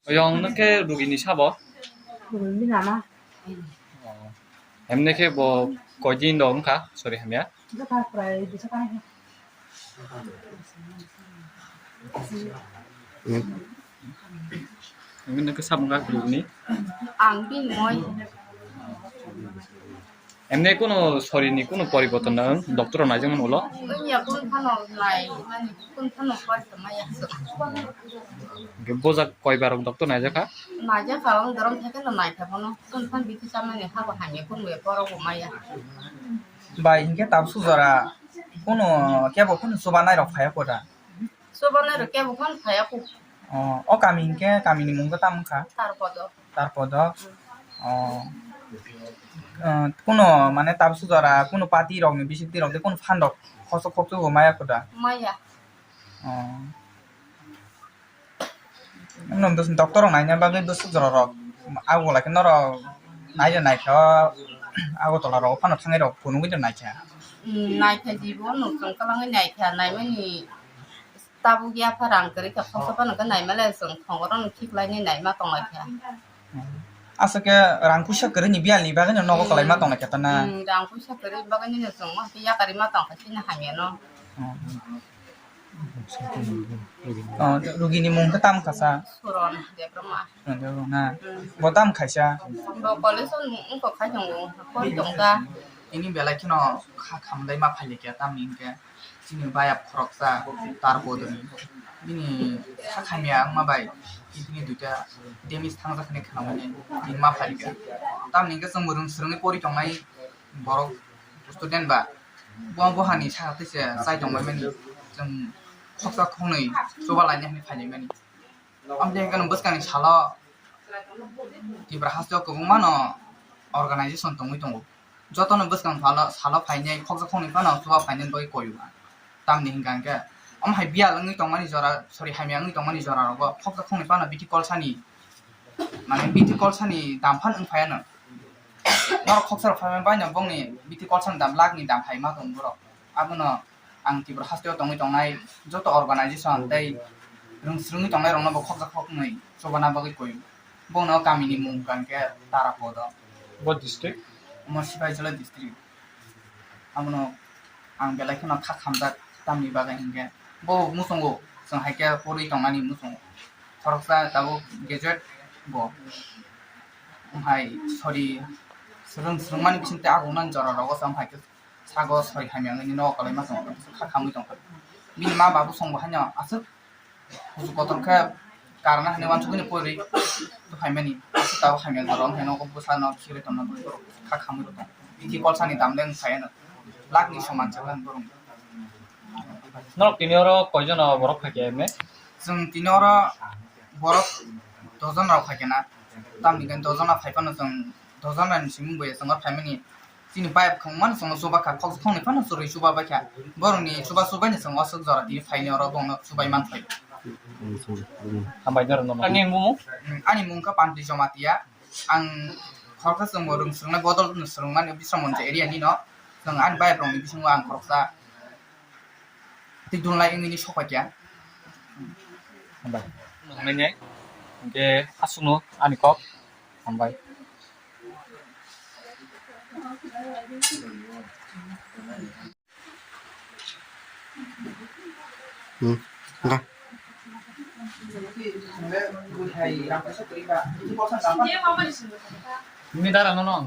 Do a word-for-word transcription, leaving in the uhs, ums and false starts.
Oyong nokhe rugini sabo? Rugini nama. Oh. Emne khe bo koidin do wngkha, sorry hamya. Bwkha prai bisa kan. Emne khe sabo wngkha rugini. Ang bini moi. Emne kuno sorini kuno poriborton na wng, doctor rok naijakmani ulo? Wngya, kun phano nai mani, kun phano poriborton maya. Hingke bojak koi bar doctor naijakha? Naijakha, wng dorom thai kheno naikha bono. Kun phan bithi chamani habo hamya, kun bai borok bo maya. Bai, hingke tabsu jora kuno kebo phano chubanai rok phaiya kota? Chubanai rok kebo phano phaiya kho. O, o kami hingke kamini mung khe tamo wngkha? Tarpodo. Tarpodo. Mm. O. Eh, kuno mane tabsu jora kuno party rok ni bisik rok de kuno phan rok khokso khokso bo maya kota? Maya. O. Nang dos doctor rok naina bagwi bwswk jora rok abo lai khe norok naija naikha Agartala rok phano thangwi rok phunugwi naikha. Mm, naikha jibo nuk chwng kwlangwi naikha naimani. Tabuk yapha rang kwrwi kha, khoroksa phano khe naima le chwng thongorok no khiklainai naima tonglaikha. Aswk khe rang puisa kwrwini biyalni bagwino nogo kwlaima tonglaikha ta na? Hmm, rang puisa kwrwi bagwino chwng ma khe yakarwi ma tongkha chini hamyano. Oh, rugini mung khe tamo kha sa? Suron Debbarma. Suron Debbarma na? Hmm. Bo tamo khaisa? Bo college o wngkha khai tongo, pori tongkha. Ini belai kheno kha khamlai ma phailiya tamni hinkhe. Chini bayap khoroksa tar kodoni. Bini sakhamya wngma bai kidney duita damage thangjak hinwi khwnamani bini ma phaikha. Tamni hwnkhe chwng mwrwng swrwngwi pori tongnai borok student ba bo, bo hani saka twi se chai tongbaimani chwng khoksa khoknwi chuba laina hinwi phailaimani. Amtwi hwnkhe bwskangni salo Tripura hasteo kwbangmano organization tongwi tongo. Jotono bwskang salo, salo phainai khoksa khoknwi phano chuba phainani bagwi koiyo. Tamni hwnkha hwnkhe omo hai biyal wngwi tongmani jora, sorry, hamya wngwi tongmani jora rogo khoksa khoknwi phano bithi kolsani, mane bithi kolsani dam phano wng phaiya no. Norok khoksa rok phaimani baino bongni bithi kolsani dam lakh ni dam phaima tongo borok. Abono ang Tripura hasteo tongwi tongnai joto organization tei rwng swrwngwi tongnai rokno bo khoksa khoknwi chubana bagwi koiyo. Bono kamini mung hwnkha hwnkhe Tarapodo. Bo district? Omo Sipaijala district. Abono ang belai kheno kha khamjak tamni bagwi hinkhe bo muchungo chwng hai khe pori tongnani muchungo. Khoroksa tabuk graduate bo. Omo hai sorry swrwng swrwngmani bisingtwi agonani jora rogo se omo hai khe sago soi hamya wngwi nogo kwlaima tongo, kha khamwi tongkha. Bini ma babu songbo haino aswk kuchuk kotor khe karna hinwi uansukgwi pori phaimani. Aswk tabuk hamya jora wngkhe nogo bwsano khirwi tongna bagwi borok kha khamwi rw tongo. Bithi kolsani dam le wng phaiya no lakh ni soman se wng borok. Norok tini oro koijon borok phaikha emne? Chwng tini oro borok dojon rok phaikha na. Tamni hwnkhe dojon rok phaiphano chwng dojon rokni simi bo chwng oro phaimani. Chini bayap khongmano chwngno chuba kha, khoksa khoknwi phano chwrwi chuba bai kha. Borokni chuba chubaino chwng aswk jora tini phaini oro bongno chubai man phai. Hambai norok no. Ani mung? Ani mung kha Panti Jamatia. Ang khoroksa chwngbo rwng swrwngnai bodol swrwngmani Bisramganj area nino. Chwng ani bayap rokni bisingo ang khoroksa twi dunlai wngwi sok paikha. Hambai. Hwnwi hwnkhe aswkno ani kok. Hambai. Hmm. Dah. Ini darah nono.